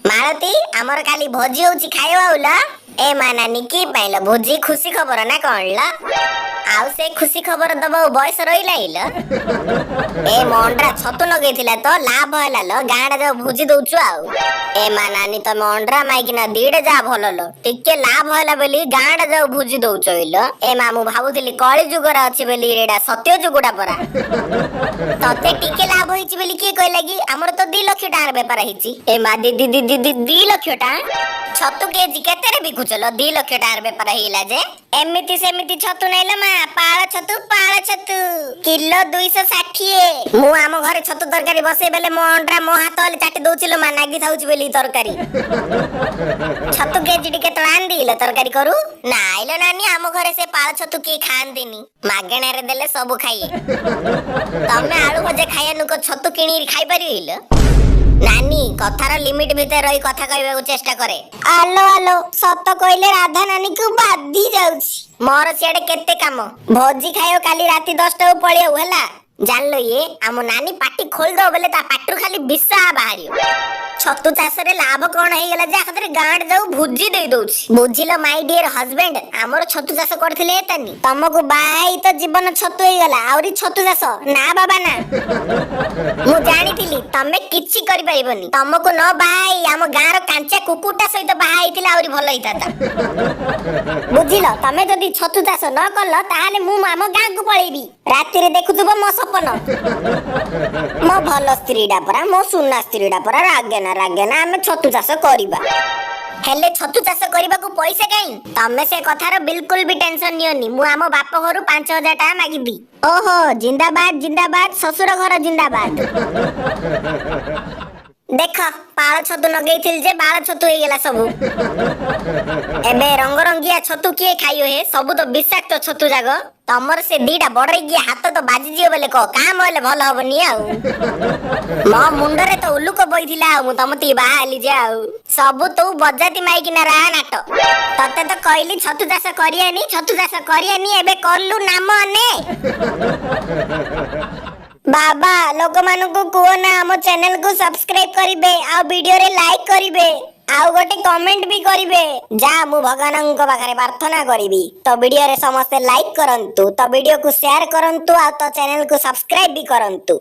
ମାଳତୀ, ଆମର କାଲି ଭୋଜି ହଉଛି, ଖାଇବ ଆଉ ଲ। ଏ ମା ନାନୀ, କି ପାଇଲ ଭୋଜି? ଖୁସି ଖବର ନା କଣ ଲ? ଆଉ ସେ ଖୁସି ଖବର ଦବ ବୟସ ରହିଲା ଇଲ? ଏ ମଣ୍ଡରା ଛତୁ ଲଗେଇଥିଲା ତ ଲାଭ ହେଲା ଲ, ଗାଁଟା ଯାଉ ଭୋଜି ଦଉଛୁ ଆଉ। ଏ ମା ନାନୀ, ତମେ ଅଣ୍ଡରା ମାଇକିନା ଦିଟା ଯା ଭଲ ଲ, ଟିକେ ଲାଭ ହେଲା ବୋଲି ଗାଁଟା ଯାଉ ଭୋଜି ଦଉଛ ଇଲ। ଏ ମା, ମୁଁ ଭାବୁଥିଲି କଳି ଯୁଗରେ ଅଛି ବୋଲି, ଏଇଟା ସତ୍ୟ ଯୁଗଟା ପରା। ତତେ ଟିକେ ଲାଭ ହେଇଛି ବୋଲି କିଏ କହିଲା କି? ଆମର ତ 2 ଲକ୍ଷ ଟଙ୍କାର ବେପାର ହେଇଛି। ଏ ମା, ଦି ଦି ଦି ଦି ଦି 2 ଲକ୍ଷ ଟଙ୍କା? ଛତୁ କେଜି କେତେରେ ବିକୁଛ ଲ, 2 ଲକ୍ଷ ଟଙ୍କାର ବେପାର ହେଇଗଲା ଯେ? ଏମିତି ସେମିତି ଛତୁ ନାଇଁଲ ମା, ପାଳ ଛତୁ, ପାଳ ଛତୁ କିଲୋ 260। ମୁଁ ଆମ ଘରେ ଛତୁ ତରକାରୀ ବସେଇ ବେଲେ ମୋ ଅଣ୍ଡା ମୋ ହାତ ହେଲେ ଚାଟି ଦଉଛି ଲୋ ମା, ନାଗି ଥାଉଛି ବୋଲି ତରକାରୀ। ଛତୁ କେଜି କେତେବେଳେ ଆଣିଦେଇଲ ତରକାରୀ କରୁ? ନାଇଲ ନାନୀ, ଆମ ଘରେ ସେ ପାଳ ଛତୁ କିଏ ଖାଆନ୍ତିନି, ମାଗଣାରେ ଦେଲେ ସବୁ ଖାଇଏ। ତମେ ଆଳୁ ଭଜା ଖାଇବା ନୁକ ଛତୁ କିଣିକି ଖାଇପାରିବ? ନାନୀ, କଥାର ଲିମିଟ ଭିତରେ ରହି କଥା କହିବାକୁ ଚେଷ୍ଟା କରେ। ଆଲୋ ଆଲୋ, ସତ କହିଲେ ରାଧା ନାନୀକୁ ବାଧି ଯାଉଛି। ମୋର ସିଆଡେ କେତେ କାମ, ଭୋଜି ଖାଇବ କାଲି ରାତି 10ଟାକୁ ପଳେଇବୁ ହେଲା। ଜାଣିଲ, ଇଏ ଆମ ନାନୀ ପାଟି ଖୋଲିଦବ ବୋଲେ ତା ପାଟିରୁ ଖାଲି ବିଷ ବାହାରିବ। ଛତୁ ଚାଷରେ ଲାଭ କଣ ହେଇଗଲା ଯେ ଏକାଥରେ ଗାଁରେ ଯାଉ ଭୋଜି ଦେଇ ଦଉଛି? ବୁଝିଲ ମାଇ ଡିୟର ହଜବେଣ୍ଡ, ଆମର ଛତୁ ଚାଷ କରିଥିଲେ ତାନି, ତମକୁ ବାହା ହେଇ ତ ଜୀବନ ଛତୁ ହେଇଗଲା, ଆହୁରି ଛତୁ ଚାଷ? ନା ବାବା ନା, ମୁଁ ଜାଣିଥିଲି ତମେ କିଛି କରିପାରିବନି। ତମକୁ ନ ବାହା ହେଇ ଆମ ଗାଁର କାଞ୍ଚା କୁକୁରଟା ସହିତ ବାହା ହେଇଥିଲେ ଆହୁରି ଭଲ ହେଇଥାନ୍ତା। ବୁଝିଲ, ତମେ ଯଦି ଛତୁ ଚାଷ ନ କଲ, ତାହେଲେ ମୁଁ ଆମ ଗାଁକୁ ପଳେଇବି। ରାତିରେ ଦେଖୁଥିବ ମୋ ସପନ। ମୋ ଭଲ ସ୍ତ୍ରୀଟା ପରା, ମୋ ସୁନା ସ୍ତ୍ରୀଟା ପରା। ରାଗେନା, ରାଗେନା, ଆମେ ଛତୁ ଚାଷ କରିବା। ହେଲେ ଛତୁ ଚାଷ କରିବାକୁ ପଇସା କାହିଁ? ତମେ ସେ କଥାର ବିଲକୁଲ ବି ଟେନସନ ନିଅନି, ମୁଁ ଆମ ବାପ ଘରୁ 5000 ଟଙ୍କା ମାଗିବି। ଓହୋ, ଜିନ୍ଦାବାଦ ଜିନ୍ଦାବାଦ, ଶ୍ୱଶୁର ଘର ଜିନ୍ଦାବାଦ। ଦେଖ, ପାଳ ଛତୁ ଲଗେଇଥିଲି ଯେ ବାଳ ଛତୁ ହେଇଗଲା ସବୁ। ଏବେ ରଙ୍ଗରଙ୍ଗିଆ ଛତୁ କିଏ ଖାଇବ ହେ? ସବୁ ତ ବିଷାକ୍ତ ଛତୁ ଯାକ। ତମର ସେ ଦିଟା ବଡ ହାତ ତ ବାଜିଯିବ ବୋଲେ କହ, କାମ ହେଲେ ଭଲ ହବନି ଆଉ। ମୋ ମୁଣ୍ଡରେ ତ ଉଲୁକ ବଇଥିଲା ଆଉ ମୁଁ ତମ ଟିକେ ବାହା ହେଲି ଯେ ଆଉ ସବୁ ତୁ ବଜାତି ମାଇକିନା ରା ନାଟ। ତତେ ତ କହିଲି ଛତୁ ଚାଷ କରିଆନି, ଛତୁ ଚାଷ କରିଆନି, ଏବେ କଲୁ ନାମ ନେ। ବାବା, ଲୋକମାନଙ୍କୁ କୁହ ନା ଆମ ଚ୍ୟାନେଲକୁ ସବସ୍କ୍ରାଇବ କରିବେ ଆଉ ଭିଡିଓରେ ଲାଇକ୍ କରିବେ ଆଉ ଗୋଟେ କମେଣ୍ଟ ବି କରିବେ। ଯା, ମୁଁ ଭଗବାନଙ୍କ ପାଖରେ ପ୍ରାର୍ଥନା କରିବି। ତ ଭିଡିଓରେ ସମସ୍ତେ ଲାଇକ୍ କରନ୍ତୁ, ତ ଭିଡିଓକୁ ସେୟାର କରନ୍ତୁ ଆଉ ତ ଚ୍ୟାନେଲକୁ ସବସ୍କ୍ରାଇବ ବି କରନ୍ତୁ।